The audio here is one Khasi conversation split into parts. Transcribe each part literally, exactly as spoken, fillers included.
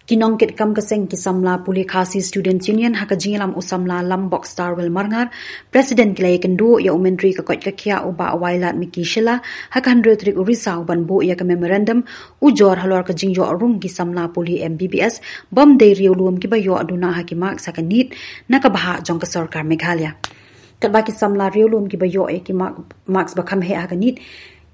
Ki nongkitkam ka seng ki samla pule Khasi Students Union ha ka jingïalam u samla Lambok Starwell Marngar, President, ki la ïakynduh ïa u Myntri ka koit ka khiah u Bah Wailadmiki Shylla ha ka hynriew tarik u Risaw ban buh ïa ka memorandum ujor halor ka jingïoh rung ki samla pule M B B S bym dei riewlum kiba ïoh duna ha ki marks ha ka NEET na ka bhah jong ka sorkar Meghalaya. Katba ki samla riewlum kiba ïoh ïa ki mark, marks ba kham heh ha ka NEET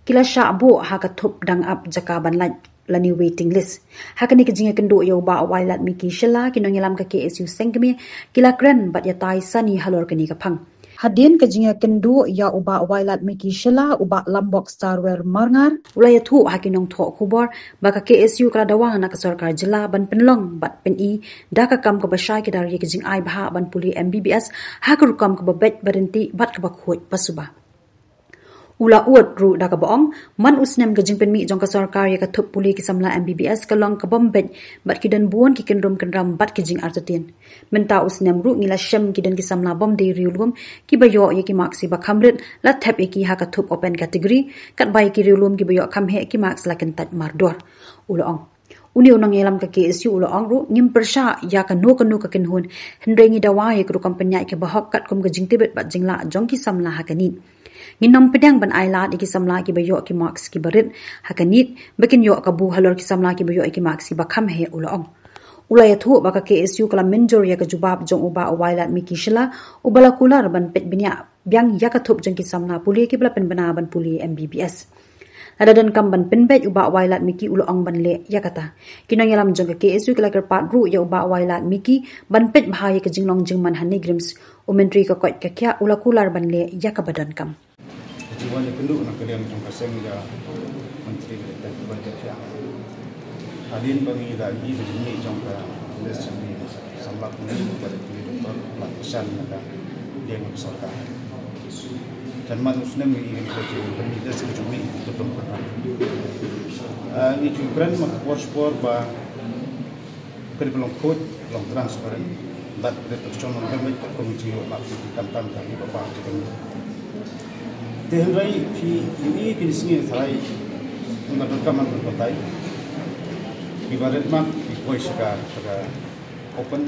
ki la shah buh ha ka thup dang ap jaka ban lait lane waiting list. Ha kane ka jingïakynduh ïa u Bah Wailadmiki Shylla, ki nongïalam ka K S U seng kmie ki la kren bad ïatai sani halor kane ka phang. Hadien ka jingïakynduh ïa u Bah Wailadmiki Shylla, u Bah Lambok Starwell Marngar u la ïathuh ha ki nongthoh khubor ba ka K S U ka la dawa na ka sorkar jylla ban pynlong bad pyni da ka kam kaba shai kdar ïa ka jingai bhah ban pule M B B S ha ka rukom kaba beit ba ryntih bad kaba khuid ba suba. U la ud ruh da kaba ong, man u snem ka jingpynmih jong ka sorkar ïa ka thup pule ki samla M B B S ka long ka bym beit bad ki don bun ki kynrum kynram bad ki jingartatien. Mynta u snem ruh ngi la shem ki don ki samla bym dei riewlum kiba ïoh ïa ki marks ba kham rit, la thep ïa ki ha ka thup open category, katba ïa ki riewlum kiba ïoh kham heh ki marks la kyntait mardor. U la ong. Une u nongïalam ka K S U u la ong ruh, ngim pyrshah ïa kano kano ka kynhun, hynrei ngi dawa ïa ka rukom pynïaid kaba hok katkum ka jingtbit bad jinglah jong ki samla ha ka NEET. Ngin ym pdiang ban ailad ïa ki samla kiba ïoh ki marks kiba rit ha ka NEET ba kin ïoh kabu halor ki samla kiba ïoh ïa ki marks kiba kham heh, u la ong. U la ïathuh ba ka K S U ka la mynjur ïa ka jubab jong u Bah Wailadmiki Shylla uba la kular ban peit bniah biang ïa ka thup jong ki samla pule kiba la pynbna ban pule M B B S. Lada donkam ban pynbeit u Bah Wailadmiki u la ong ban leh ïa kata. Ki nongïalam jong ka K S U ki la kyrpad ruh ïa u Bah Wailadmiki ban peit bha ïa ka jinglong jingman ha NEIGRIHMS, u Myntri ka koit ka khiah u la kular ban leh ïa kaba donkam. Ka jingwan ïakynduh na ka liang jong ka seng ïa u Myntri ka koit ka khiah. Hadien ba ngi la ïohi ka jingmih jong ka list jong ki samla pule, ka la pule doktor, la kyrshan na ka liang ka sorkar. Kan man u snem ngi ïohi ka jingmih list ka jingmih ka jingmih. Ah, ngi ju kren ma ka por shipor ba ka dei ban long khuid, long transparent, bad ka dei ban shong long remit kum jingïoh map ki kam tam tam ki ba ba ki kam. Te hynrei ki ïohi ki sngi tharai, ym don kam ban batai. Ki ba rit map ki poi sha ka, sha ka open,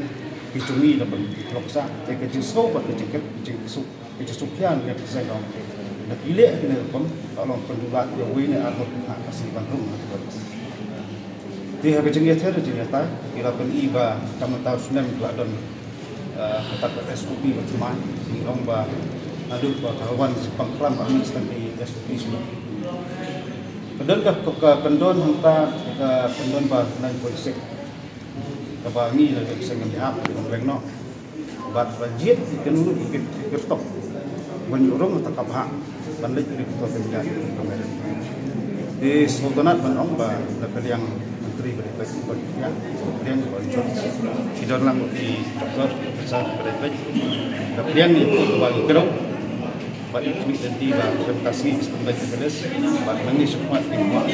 ki jong ngi da ban ki block sa, te ka jingsngew bad ka jingkit, ka jingsuk. Ka jingsuk ïa ngi ka seng dong. Da ki leh kine rukom, ka long pyndulat ïa uwei ne ar ngut na ka seng ban rung na ka. Te ha ka jingïather jingïatai, ki la pyni ba tang mynta u snem la don, eh, kata ka S O P ba thymmai, ngi ong ba naduh ba ka wan pang klam ba ngi stang ki S O P shuh. Ka don ka, ka, ka kyndon hangta, ka kyndon ba nine point six. Kaba ngi la ka seng ngi hap ban reng noh. Bad ba jied ki kynrung ki kyrtok ban ïoh rung ta ka bhah ban leit ri ki to pynjah ki kamera. Te sngewtynnat ban ong ba na ka liang Myntri ba dei peit ba dei peit, na ka liang ba dei peit ki don lang ki doktor, professor ba dei peit. Na ka liang ki ba ki kyrtok. Bad i khmih lynti ba ka mynta sngi ki spun bad ka list bad nangne shu khmat ki khmat.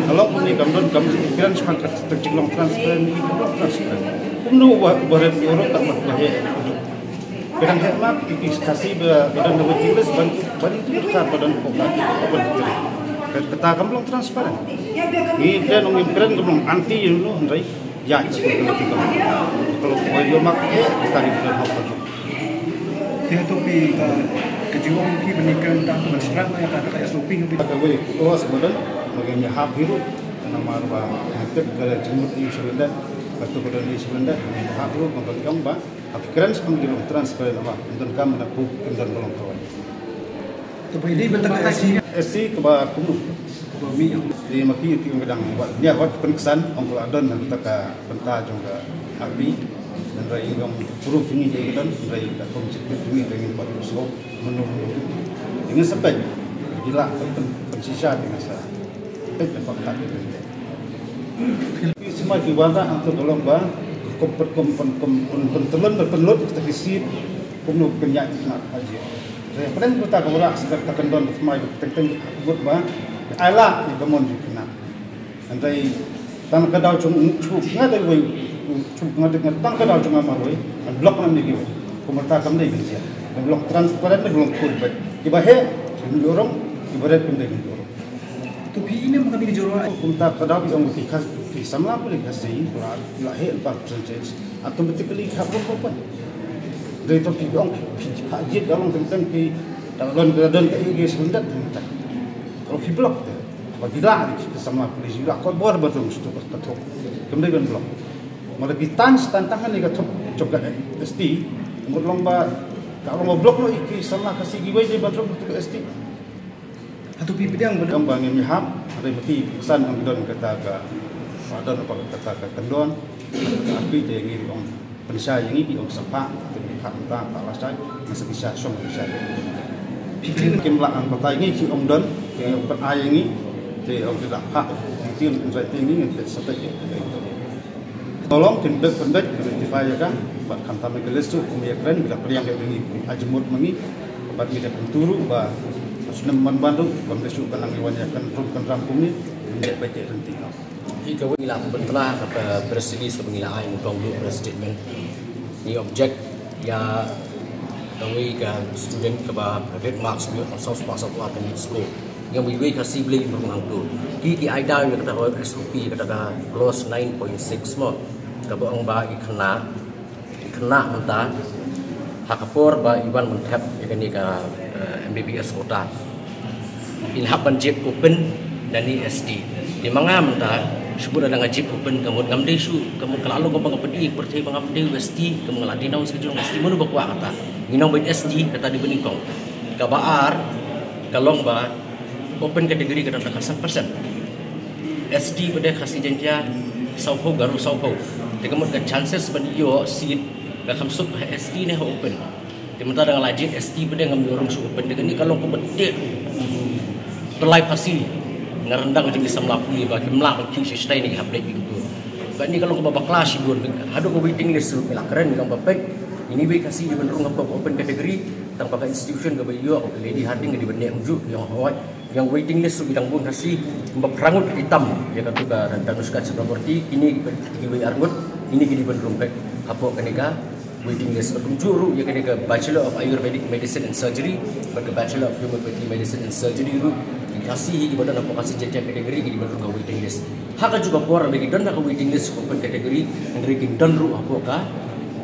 Ka lok kumne kam don kam kren shaphang ka jinglong transparent, ki kam long transparent. Kumno ba ba ret ïoh rung ta ba ba heh. Ka dang heh map ki ki Khasi ba ba don na waiting list ban ban itu ka ba don ko ka ba don. Ka kata kam long transparent. Ngi kren ngi kren kam long anti ïa u no hynrei ïa ki ka long. Ka lok ba ïoh map ki ka ri ka long. Te hato phi, uh, ka jingong phi ban ïakren tang ban shrang ïa kata ka S O P phi? Kata wei, kata wei, ba don, ba ngi hap hi ruh, namar ba ngi tip ka la jingmut ïa u Shalyndet, kata ka don ïa u Shalyndet, ngi hap ruh, ba ngi ong ba, hap kren shaphang ki long transparent ba, ym don kam na ku, ym don ba long kawei. Te ba ïadei bad ka S C. S C kaba kumno? Kaba mih. Te ma ki, ki ong ka dang wat, ïa wat pynksan, ong ka la don, na kata ka bynta jong ka api. Hynrei ïa ong proof ngi ïa ka don, hynrei ka kum jingtip ngi te ngin pat ïohsngew mynno mynno. Te ngin sa peit, ki la pyn, pynshisha te ngin sa peit da pyrkhat ïa ka. Ki sma ki wanrah hangto ka long ba kum pyn, kum pyn, kum pyn, pyntyllun da pynlut kita ki seat kumno pynïaid ki khynnah ha jingim. Te pynban kata ka wanrah sa kata ka kyndon ka sma ka teng teng ka bud ba ai lad ïa ka mon jong ki khynnah. Hynrei tang ka daw jong u shu nga dei wei, shu nga dei tang ka daw jong nga marwei, ngan block na ne kiwei. Kumta kam dei ban jia. Ngan block transparent, ngan block full back. Kiba heh kin ïoh rung, kiba rit kin dei kin ïoh rung. To phi ine ma ka Kumta ka daw ki ong ki Khas, ki samla pule Khasi la, la heh lypa percentage, automatically ki hap open. Dei to ki ong phi phah jied ka long teng teng phi, da don ka don ka ïa ki sha lyndet teng teng. Ka long phi block te. Ba ki da ki samla pule ji la ko bor ba dong stu ka thok. Kam dei ban block. Mala ki tan stan tang ne ka thok jong ka S T. Ngut long ba ka long ba block noh ïa ki samla Khasi kiwei dei ban rung ïa ka S T. Hato phi pdiang ba dang ba ngim ïahap, hynrei ma ki pynsan ong don kata ka, ba don ba kata ka kyndon, ka artylli te ngi ong pynshai ïa ngi ki ong saphah, te ngi phah mynta phah lashai, ngi sa pynshai shong pynshai. Phi kim lah ngan batai ngi ki ong don, ki ong pynai ïa ngi, te ong ki da phah, ki tim pynshai te ngi ngi sa pynshai. Tolong kin bek pynbek kin rectify ïa ka. Bad khamtam ïa ka list ruh kum ïa kren ki la pdiang ïa ngi kum ajmut ma ngi. Bad ngi da kyntu ruh ba snem ban ban ruh ban list ruh ka nang ïa wan ïa kan rum kan ram kum ni. Kin bek bek ïa renti. Hi kawei ngi la pynbna ka press release kaba ngi la ai nyngkong ruh press statement. Ngi object ïa kawei ka student kaba red marks ïa ka saw spah saw phew ar ka NEET score. Ïa iwei Khasi blei ym rung hangto. Ki ki ai daw ïa kata ka S O P, kata ka clause nine point six mo. Kaba ong ba i khynnah, i khynnah mynta ha ka por ba i wan ban thep ïa kane ka, eh, M B B S quota, in hap ban jied open na ni S T. Te ma nga mynta shu bud lada nga jied open ka mut ngam dei shuh, ka mut ka la long kaba nga pynïaid pyrthei ba ngam dei u S T, ka mut nga la denounce ka jong u S T, mano ba kwah kata. Ngi nong ba S T kata dei ba nyngkong. Kaba ar ka long ba open category ka don ka san percent. S T ba dei Khasi Jaiñtia saw phew, Garo saw phew. Te ka mut ka chances ban ïoh seat ka kham suk ha S T ne ha open. Te mynta da nga la jied S T ba dei ngam ïoh rung sha open, te kane ka long kaba teh. Pynlait phasi. Nga ryndang jong ki samla pule ba kim lah ban kiew sha shatei ne ki hap leit ki kyntur. Kane ka long kaba bakla shibun. Haduh ka waiting list ruh ngi la kren ngi long ba peit. Ini wei Khasi dei ban rung hapoh open category. Tang ba ka institution kaba ïoh ka Lady Hardinge ka dei ban neh kumjuh, ïa nga hoi. Ïa waiting list ruh ki dang bun Khasi, kumba phra ngut ki tam ïa katu ka Tanushka Chakraborty, kine ki, kiwei ar ngut, kine ki dei ban rung peit hapoh kane ka waiting list. Bad kumjuh ruh ïa kane ka Bachelor of Ayurvedic Medicine and Surgery bad ka Bachelor of Homeopathy Medicine and Surgery ruh, ki Khasi hi kiba don hapoh Khasi Jaiñtia category ki dei ban rung ka waiting list. Ha kajuh ka por lada ki don ha ka waiting list open category, hynrei kin don ruh hapoh ka,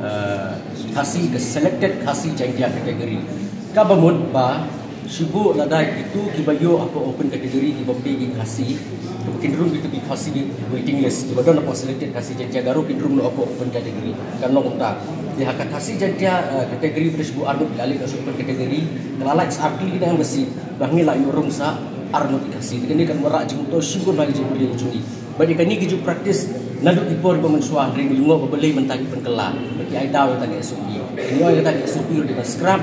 eh, Khasi, ka selected Khasi Jaiñtia category. Kaba mut ba shibun lada kitu kiba ïoh hapoh open category kiba dei ki Khasi, kiba kin rung kitu ki Khasi ki waiting list, kiba don hapoh selected Khasi Jaiñtia Garo kin rung noh hapoh open category. Kan long kumta. Te ha ka Khasi Jaiñtia, eh, category ba shibun ar ngut ki la leit sha open category, ka la lait sa ar tylli ki dang ka seat, ba ngi la ïoh rung sa ar ngut ki Khasi. Te kane kan wanrah jingmyntoi shibun ha ki jingpyrshah jong ngi. Bad ïa kane ki ju practice naduh ki por ba mynshuwa, hynrei ngi lyngngoh ba balei mynta ki pynkylla. Bad ki ai daw ïa kata ka S O P. Ngi ong ïa kata ka S O P ruh dei ban scrap.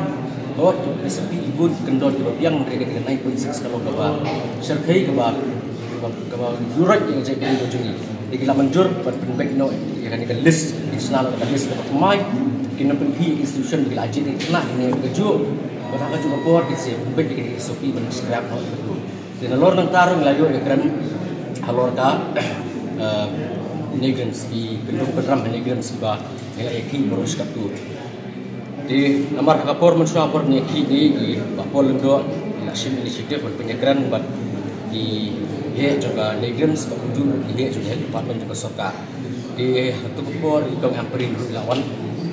Hooid, ki S O P ki bun ki kyndon kiba biang, hynrei kata ka nine point six ka long kaba shyrkhei, kaba, kaba, kaba ïuhroit ïa ka jaitbynriew ka jong ngi. Te ki la mynjur ban pynbeit noh ïa kane ka list, ki shna noh ka list kaba thymmai. Kin ym pynkhih ïa ki institution ba ki la jied ïa ki khynnah, ïa kane kajuh. Bad ha kajuh ka por kin sa pynbeit ïa kane ka S O P ban scrap noh ïa katu. Te nalor nangta ruh ngi la ïoh ïakren halor ka, eh, NEIGRIHMS, ki kyndong kynram ha NEIGRIHMS kiba ngi la ïakhih baroh shi katto. Te namar ha ka por mynshuwa por ngi ïakhih ngi, i Bah Paul Lyngdoh i la shim initiative ban pynïakren bad ki heh jong ka NEIGRIHMS bad kumjuh ki heh jong ka health department jong ka sorkar. Te ha kato ka por i Kong Ampareen ruh i la wan.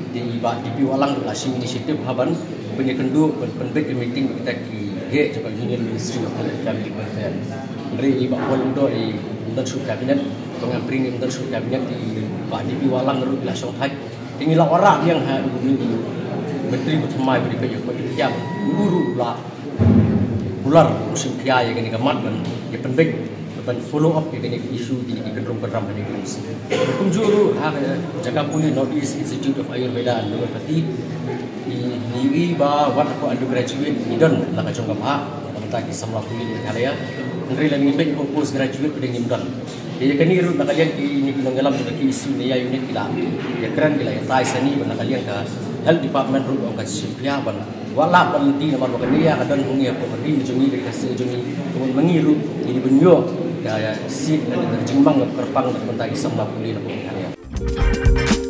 Te i Bah D P Wahlang ruh i la shim initiative ha ban pynïakynduh ban pynbeit ka meeting bad kita ki heh jong ka Union Ministry of Health and Family Welfare. Hynrei i Bah Paul Lyngdoh i ym don shuh cabinet, Kong Ampareen i ym don shuh cabinet, i Bah D P Wahlang ruh i la shongthait. Te ngi la wanrah biang ha u Myntri ba thymmai ba dei peit ïa ka koit ka khiah, u ruh u la kular, u shim khia ïa kane ka mat ban ïa pynbeit, ban follow up ïa kane ka issue, kine ki kyndong kynram kane ka issue. Kumjuh ruh ha ka jaka pule North East Institute of Ayurveda and Homeopathy, i, i, i ba wat hapoh undergraduate i don la ka jong ka bhah, na ka bynta ki samla pule Meghalaya. Hynrei lada ngi peit hapoh postgraduate pat ngim don. Ïa kane ruh na ka liang kine ki nongïalam jong ka K S U Naiya unit ki la ïakren, ki la ïatai sani bad na ka liang ka health department ruh ong ka shim khia ban Wat lah ban lynti namar ba kane ka don ha ngi hapoh ka ri jong ngi, ka ri Khasi jong ngi, ka mut ma ngi ruh ngi dei ban ïoh ka seat, ka jingmang kaba kyrpang na ka bynta ki samla pule na ka bynta ka ri.